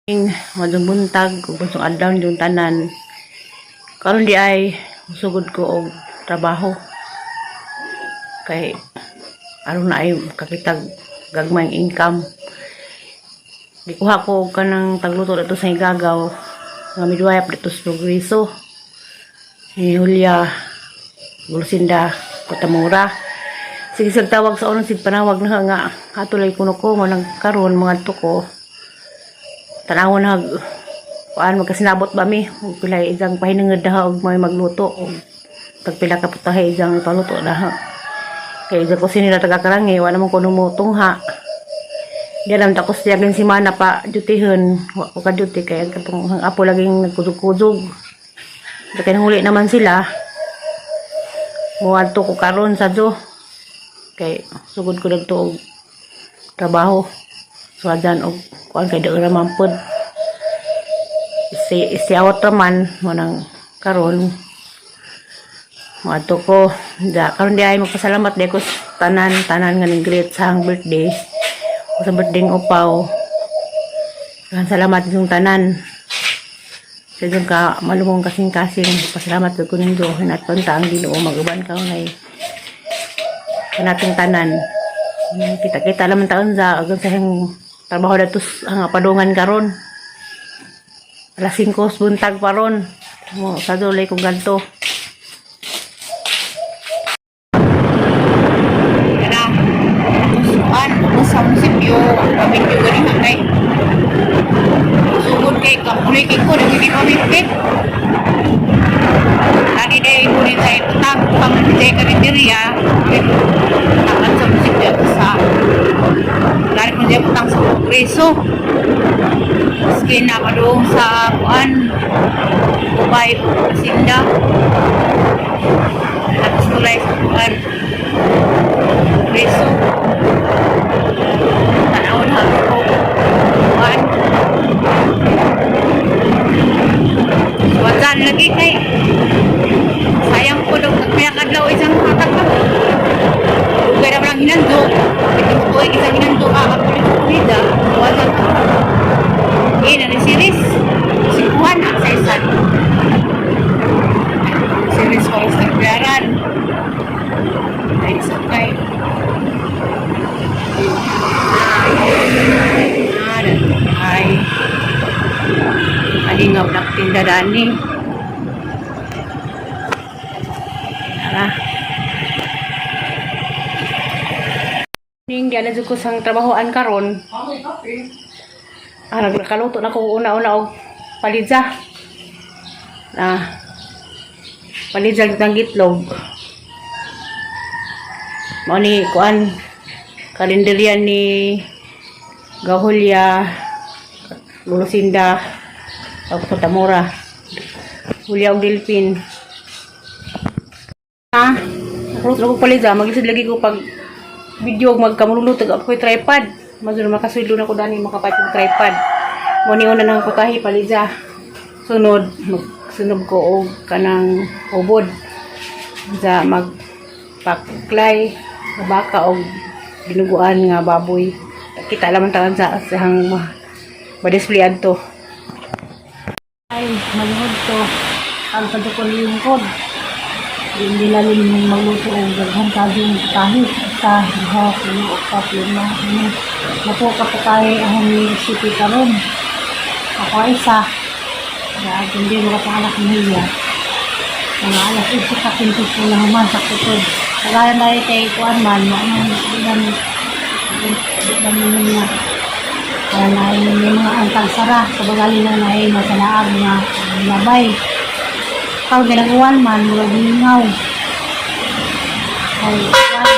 Maayong buntag ug bunsong adlaw ninyong tanan. Karon di ay sugod ko og trabaho. Kay aron na ay kakitag gagmayng income. Gikuha ko og kanang tagluto dito sa Igagaw nga midwife dito sa Progreso. Ni Julia Gulsinda Kotamura. Sige sig tawag sa unang sig panawag na nga ato lay kuno ko mo nang karon mga ko tanawon na kuan, magkasinabot ba mi ug pila isang pahinungod daha og may magluto og tagpila ka putahe isang ipaluto daha kay isa ko sinila taga karangi, wala man kuno mo tungha. Di alam takos siya gin simana pa dutyhon, wa ko ka duty kay ang katong ang apo laging nagkuzog-kuzog. Kay huli naman sila. Muadto ko karon sa do kay sugod ko didto og trabaho. Swadan og kuan kay di ra man pod si si awat raman mo nang karon moadto ko da. Karon di ay magpasalamat di ko sa tanan tanan nga ning greet sa ang birthday o sa birthday ng upaw. Daghang salamat yung tanan sa inyong ka malumong kasing-kasing. Pasalamat ko ninyo. Hinaton ta ang Ginoo mag-uban ka nay kanatong tanan. Kita-kita laman taon sa agang sa iyang trabaho dato ang apadungan karon. Alas 5 buntag pa ron. Mo sa dulay kong ganto. Kana kuan ko sa munisipyo, pabidyo gani ha kay sugod kay kapuloy kay ko nagibig pamipit. Ani day ko rin sa iputang pang sa karinderya, tangan sa munisipyo at sa lari ko siya putang sa kongreso. Maski na padung sa kuan Ubay o Asinda. Tapos tulay sa kuan kongreso. Tanaw na ako kuan. Suwatan lagi kay sayang ko daw kaya kadlaw isang hatag ka. Dugay naman ang hinandok. Itong tuig isang hinandok ah, ako ni Florida. Suwatan ka. Eh, na series. Sikuhan ang sa isan. Series ko sa biyaran. Ay, sakay. Ah, ay. Alingaw na tinda dani. Tara. Ning diyan na jud ko sang trabahoan karon. Ah, nagkaluto na ko una-una og palidza. Na palidza ng itlog. Mao ni kuan karinderya ni Gahulya, Lulusinda, ug Tamura. Hulya og Delphin. Ah, nakaluto na ko palidza, maglisod lagi ko pag video og magkamululuto ako ko'y tripod. Mazuro makasweldo na ko dani makapalit og tripod. Mo ni una nang putahe, palidza. Sunod, magsunog ko og kanang ubod. Sa magpaklay nga baka og dinuguan nga baboy. Kita laman taon sa sahang ma-display adto. Ay, malungod to. Ang sa ko lingkod. Hindi lalim magluto og daghan kaging putahe. Isa, duha, tulo, upat, lima, ano. Napo ka putahe ang recipe karon. Ako ay isa. Kaya hindi mo ka anak niya. Mga alas 8 ka kintos ko na human sa kutod. Kagaya na kay kuan man, ano, ilan, ilan niya. Kaya na may mga antag sara, sa bagali na na masalaag nga labay. Karon ginagawan man, murag mingaw. Ay, kuan.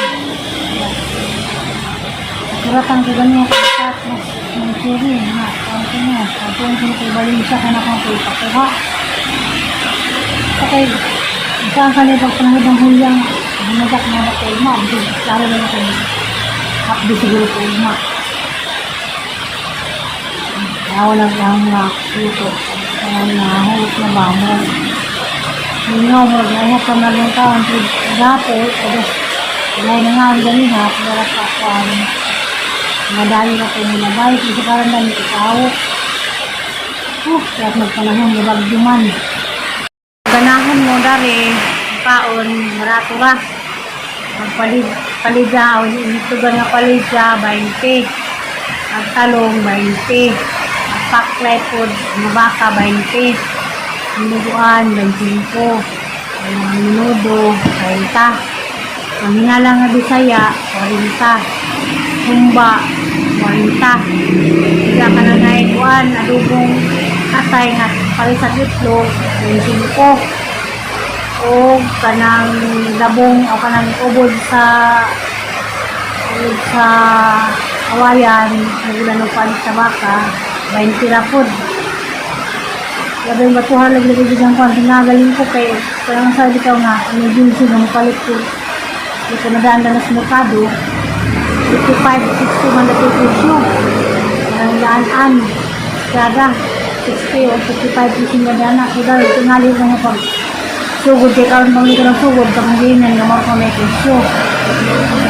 Suratan ko ganyan, kakat, mas ng suri, nga, kuan ko na. Kuan ko na kay Valencia, ka na kung ko ipakuha. Okay, saan ka na pagpanahod ng hulyang, hinagak na na ko uma, klaro na na kung hapdi siguro ko uma. Kaya wala lang mga luto. Kaya nahulot na ba mo. Mingaw mo, naihat ka na lang taon. Gapo, ados, wala na nga ang ganiha, wala pa kuan. Madali na ko nilabay, kasi parang dami ikaw. Oh, kaya magpanahon nga bagyo man. Ganahan mo dari kaon barato ra. Ang palidya o initugan nga palidya 20. Ang talong 20. Ang paklay pod nga baka 20. Minuguan 25. Ang minudo 30. Ang hinala nga Bisaya 40. Humba 40. Isa ka na naikuan, adobong atay nga palisad itlog 25 o kanang labong o kanang ubod sa kawayan nagulan ng palit sa baka 20 ra pod. Labing batuhan lagi lagi bigyan ko ang tinagaling ko kay kaya nga sabi ko nga emergency nga mapalit ko di ko nadaan na sa merkado 55, 60 man dati presyo ang daan-an kada 60 o 55 presyo nga daan ako dahil tingali ko nga pag sugod kay karon pang ko ng sugod pag higinan nga mo may presyo.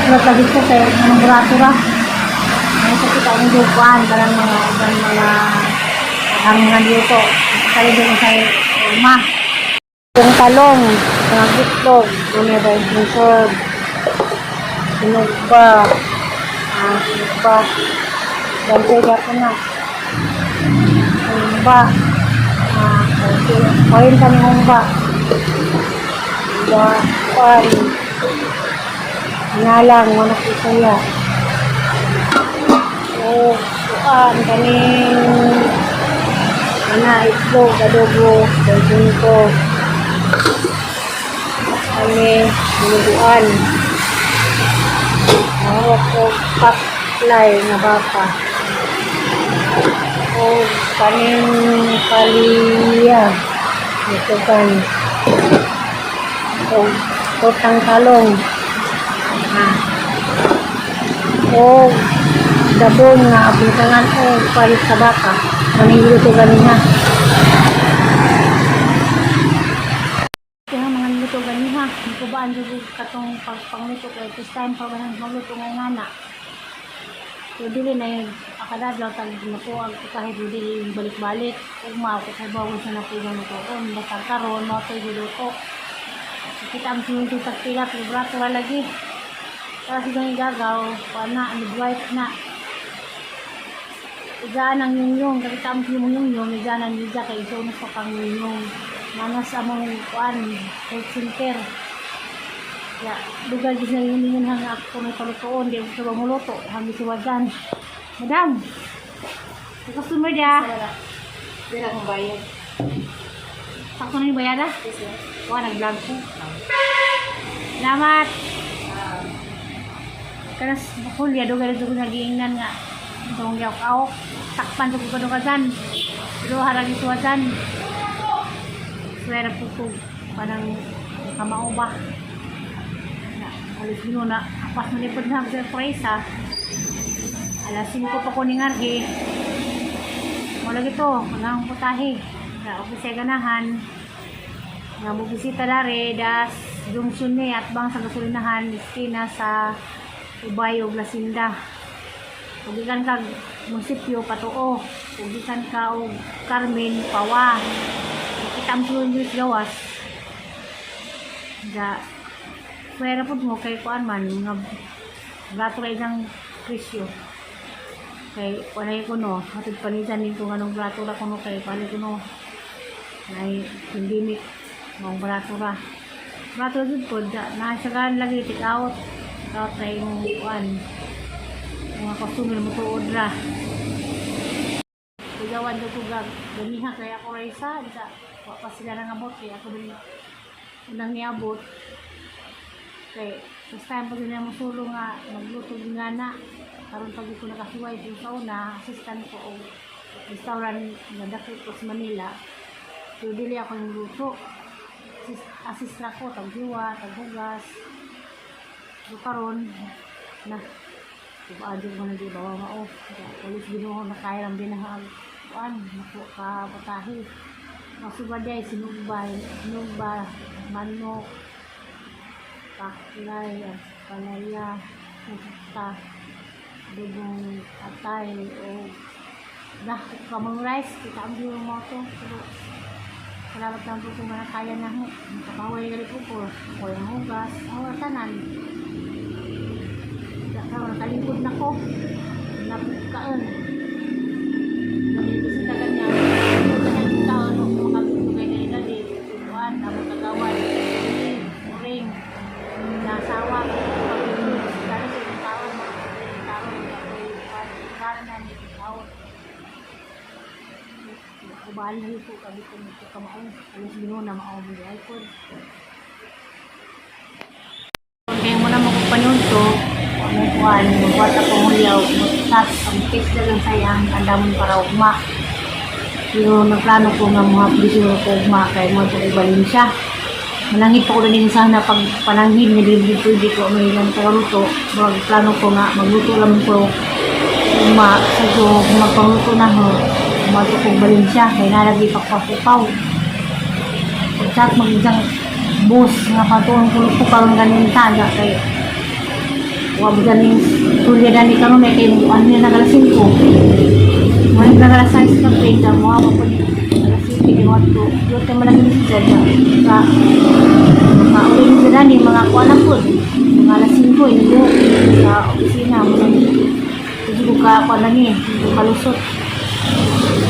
Pero lagi ko kay anong braso ra ang sakit ang duguan kanang mga uban mga ang mga luto kaya doon sa uma yung talong mga itlog may ba yung serve sinugba sinugba bantay ka na humba okay. 40 ni humba ba kuan ngalang manok isaya o kuan kaning ana itlog adobo 25 kami dinuguan Narok og paklay nga baka o kaning paliya ito kan o kotang talong o dabong nga abintangan o palit sa baka kaning giluto ganiha. Kaya mga niluto ganiha, nikubaan jud ko katong pagpangluto kay first time pa ba nang magluto nga ngana. So dili na yung akadadlaw tag nakuha ko kahit dili balik-balik ugma ko kay bawon sa nakuha lutoon basta karon mao to'y giluto. Kita ang sinunod sa pila pero brato ra lagi. Para sa ganyan gagaw, kuha na, midwife na. Igaan ang yungyong, kakita ang yung yungyong, igaan ang nidya kay isunos pa kang yungyong. Nanas among kuan, health center. Ya, dugal gis na yun yun hang ako may palutoon, di ako sa muluto, hanggang siwagan. Madam, may customer dia. Di na akong bayad. Sakto na yung bayada? Wah, nag-vlog ko. Salamat. Kanas Julia, dugal ito ko nagiingnan nga. Itong yaw kao. Takpan sa kukadukasan. Pero harang isuwasan. Swera po ko. Parang kamao ba? Na, alis mo na. Apas mo nipod na sa surprise ha. Alas 5 pa ko ni Ngargi. Wala gito. Wala akong putahe. Na, okay siya ganahan. Nga mobisita dare das junction ni at bang sa gasolinahan iskina sa Ubay ug Lasinda. Ug gikan kag munisipyo patuo, ug gikan ka og Carmen Pawa. Kita ang sulod diri sa gawas. Da pwera pud mo kay kuan man nga brato kay isang presyo. Kay walay ko no, hatid panisan nito nganong brato ra kuno kay kuan kuno. Nay pandemic mong barato ra. Barato jud po, nasa lagi take out. Take out na yung kuan. Mga customer mo tuod ra. Tigawan daw ko gag ganiha kay ako ra isa, sa wa pa sila nangabot kay ako din unang niabot. Kay first time pa din mo sulo nga magluto din nga na. Karon pag ko nakasuway pero sa una assistant ko og restaurant nga dako ko sa Manila. Pero dili ako yung luto. Assist ra ko, taghiwa, taghugas. So karon na kubado ko na di bawa mao. Ulis Ginoo na kaya lang din ang kuan, naku ka patahi. Masubad ay sinugbay, sinugba, manok, paklay, palaya, uta, dugong atay, o Dah, kamong rice, kita ang yung moto. Pero, salamat lang po kung kaya na ho. Makabaway gali po ko. Ako yung hugas. Ako tanan. Karon nakalikod na ko. Napugkaan. Nabibisita kanya. Kanyang taon o makabito kay dali-dali. Tubuan, amo kagawan. Muring. Nasawa. Pag-ibig. Sa ibang taon. Mga taon. Para na ni taon. Ubali ko kami ko nito kamao. Alos ginoo na mao mo iPhone. Kaya mo na magpapanunto, mo kuan, magbuhat ako mulyaw, magtat, ang text na lang sayang, andamon para ugma. Pero nagplano ko nga mga siguro ko ugma, kay mo ito Valencia. Manangit pa ko din sana pag pananghin nga di pwede ko may lang tagaluto. Magplano ko nga magluto lang ko ugma sa so magpangluto na ho. Umato ko Valencia kay nalagi pagpapupaw. Chat mag isang bus nga patuon ko ko karon ganin ta ga kay wa ba ganing tulya dani karon may kay ano na alas 5. Mo na alas 6 ka pay ka mo ako ni alas 7 kay wato. Yo te man lang sa sa mauli ni sila ni mga kuan na po. Mga alas 5 inyo sa opisina mo nang hindi ko ka kuan na ni, hindi ko kalusot.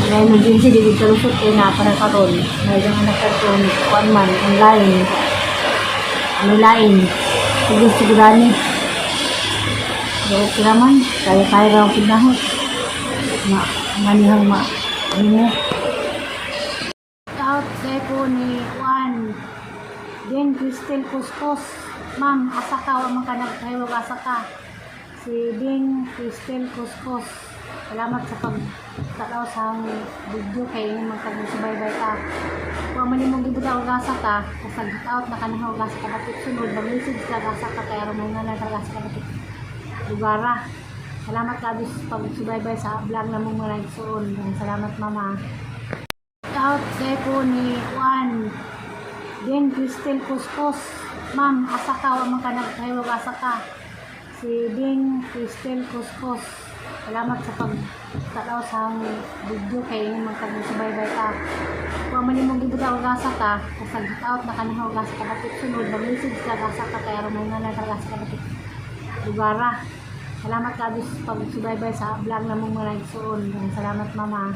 Na emergency di ko kalusot kay na para karon. May isang anak karon kuan man online. Ano lain. Siguro sigurani. Pero okay naman, kaya-kaya raw pinahot. Ma, manihang ma, ano. Out kay po ni Juan. Then Crystal Kuskus. Ma'am, asa ka, wa man ka nagkahiwag, asa ka. Si Ding Crystal Kuskus. Salamat sa pagtanaw sa video kay imong kag subaybay ka. Wa man nimo gibuta og asa ka, kasag out na kanang og asa ka dapit sunod, mag-message ka asa ka kay aron mo nga na asa ka dapit lugara. Salamat ka sa pagsubaybay sa vlog na mong mga igsoon. Salamat, mama. Out kay po ni Juan. Then Crystal Kuskus. Ma'am, asa ka, wa man ka nagkahiwag, asa ka. Si Ding Crystal Kuskus. Salamat sa pagtanaw sa video kay imong kag subaybay ka. Wa man nimo gibuta og asa ka, kasag out na kanang og asa ka dapit sunod, mag-message ka asa ka kay aron mo nga na asa ka dapit lugara. Salamat ka sa pagsubaybay sa vlog na mong mga igsoon. Salamat, mama.